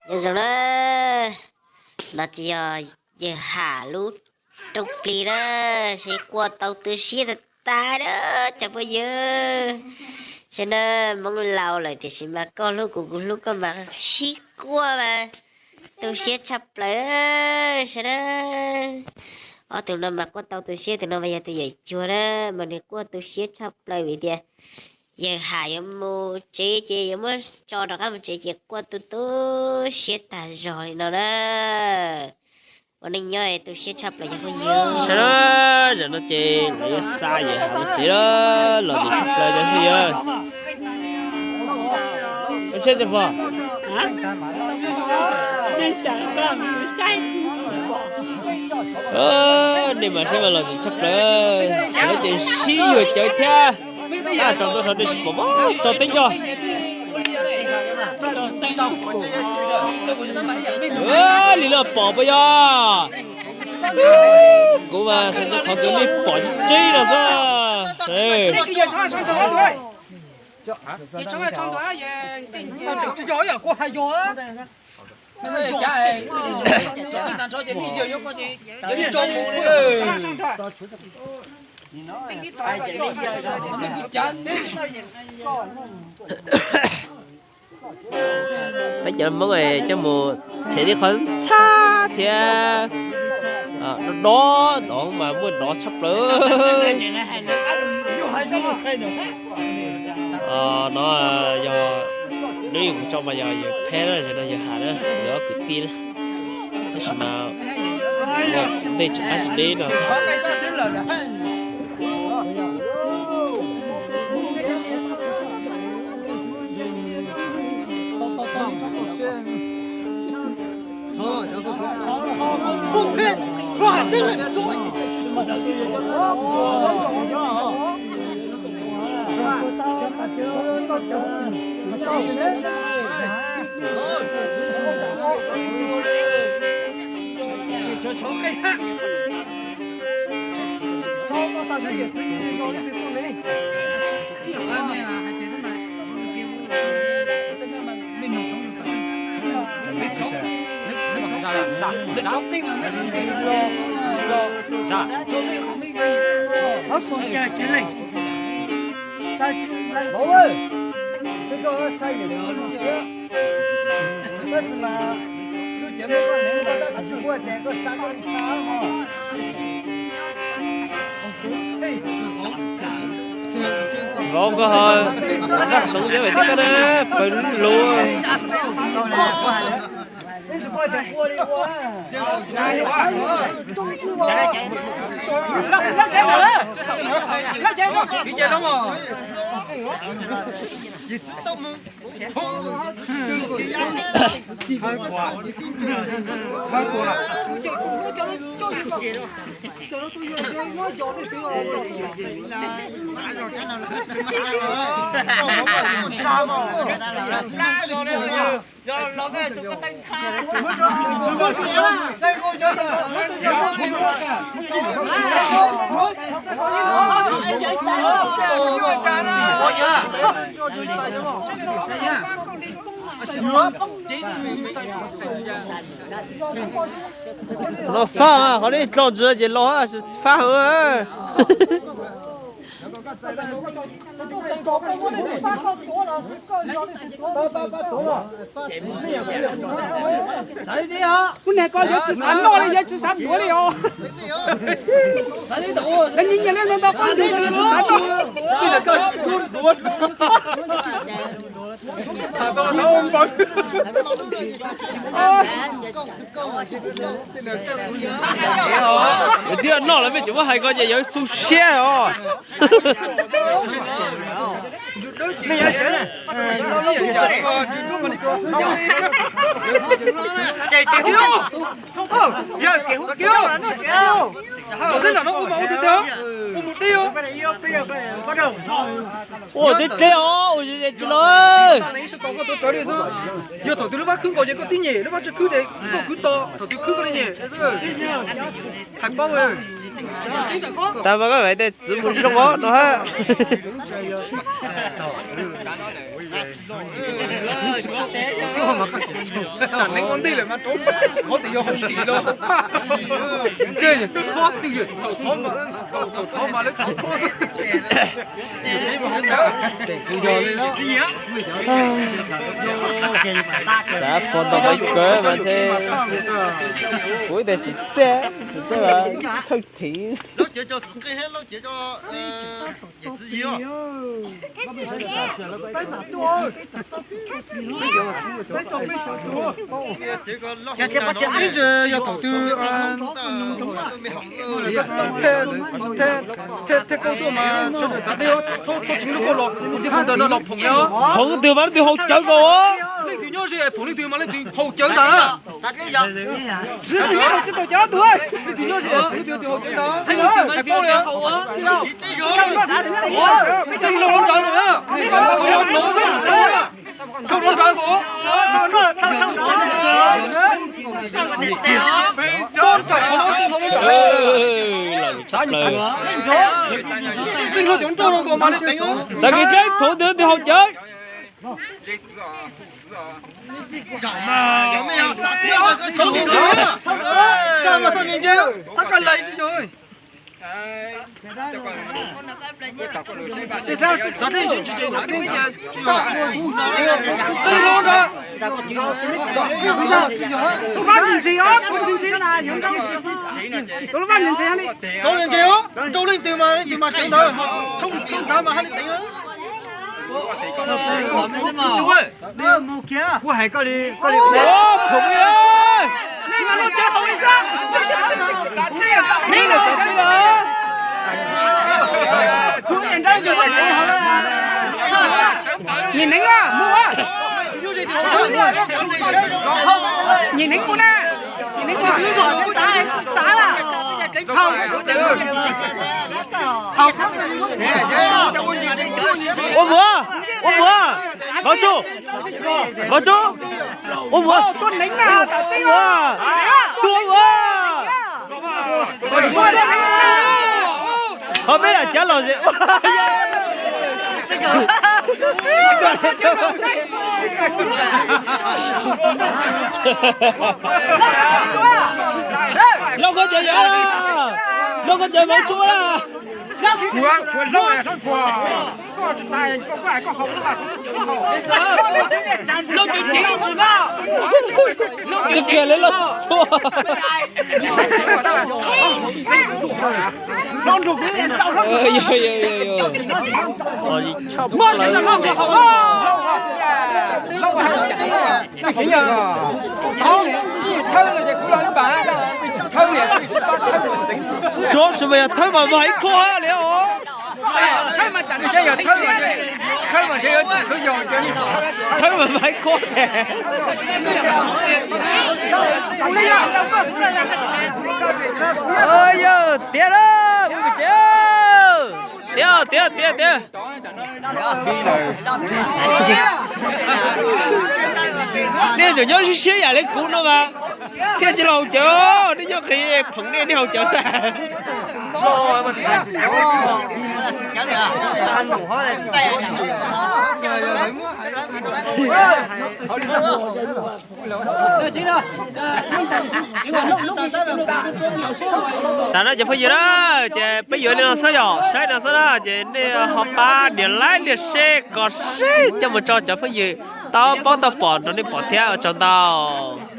Zoo na, no ces yog yawg Ham lub rooj plig na, seb quaj tau tu siab tag tag na cov phooj ywg. Saib na, Hmoob laus lawm tiam sis mas koj hlub kuv, kuv hlub koj mas sib quaj mas tu siab tshaj plaws. Saib na, ob tug no mas quaj tau tu siab, tus no mas yog tus yawm cuag na, mas nws quaj tu siab tshaj plaws vim tias yawg Ham yuav mus tsev ces yuav muab tso rov qab mus tsev ces quaj tu tu siab tag zog li no na. Ua neej nyob tu siab tshaj plaws cov phooj ywg. Saib na, zaum no ces lawv yuav xa yawg Ham mus tsev lawm, los ntxim tshaj plaws cov phooj ywg. Saib tsis pom. Nej mas saib mas los ntxim tshaj plaws, lawv ces sib yuav cawv thiab. Tsaus ntuj hlo nej tsis pom, tso teeb nco. Li loj pom puas yog? Kuv mas xav nco qhov twg nej pom tseeb tseeb no xwb. Peb cov Hmoob coj mus tsev tib qho ntxhab thiab, dov dov mas muaj dov tshaj plaws. No yog, neb yog kuv tso mas yog yawg Pheb na, no yawg Ham na, yog ob kwv tij na. Tab sis mas ua ntej tsis qab tsis deb no. Tab sis mas lub cev muab koj hneev ua dab tsi tsis muaj ces koj sab koj li sab mog. Vauv, koj ho dab txoov yawg Vam thiab koj na, pawg lug. Los fab, qhov nej dlaus ntsis ces los fab heev. Kuv niag ko yawg tsis xav noj li, yawg tsis xav tuav li os. Yawg nyiam nyiam li no ntau koj niag ko tsis xav noj. Yawg thiaj noj los mej tseem muab hais ko ces yawg xu siab os. Ua teb dleb os, ua tsis los. Yog thaum twg lub vab khwb nkaus ces koj tib nyem, lub vab tsi khwb ces koj khwb to, thaum twg khwb koj li nyem xwb. Hais paub. Tas mas koj vam tej txiv mus zoo os no ha. Xav pog nto pais kawg mas ntshe kuv ib tug tsis txawj, tsis txawj txhawj thiv. Ib ntsis yog thaum twg thiaj kauj tuaj mas sawv daws txav deb, txhob txhob tseev lub kauj los, tus txiv ntawm no los phoom li os. Phoom twg mas leej twg haus cawv nkaus. Leej twg nyob ze phoom leej twg mas leej twg haus cawv ntag na. Leej twg nyob ze phoom leej twg haus cawv ntag. Hais paub li. Txeej loo rau nraud na. Txeej loo rau nraud. Txeej loo cov nrauj no kom mas li teev. Txav kiag thiab, phoom twg twg haus cawv. Xav mas xav ntse ntse, xav koj lais tsis yog. Rau leej twg mas leej twg mas tseev ntawd, thooj nrad mas haj li teev. Kuv hais koj li, koj li. Nyiam neeg a, mus a. Nyiam neeg kuv na. Nyiam neeg kuv. Tav lawm. Ua muag, ua muag. Vauv Tsub, Vauv Tsub. Ua muag, ua muag. Tua ua. Ho peb lam cav los ze. Loj koj cav yog, loj koj cav Vauv Tsub na. Tsis kiag li los txhua. Yog, yog, yog, yog. Tshaj plaws. Tsuav sis mas yog thawb mas vag ib khub li os. Thawb mas vag ib khub. Yog tiag na, tiag, tiag, tiag, tiag. Nej tseem nyob siab siab yam li kuv no mas thiaj tsis los haus cawv, nej nyob qhov phoom nej, nej haus cawv tag. Tas no cov phooj ywg na, ces peb yuav li no xwb yom, saib no xwb na, ces nej ho pab nias like nias share kom seb coj mus tso cov phooj ywg tau paub tau pom rau nej pom thiab, ua tsaug ntau.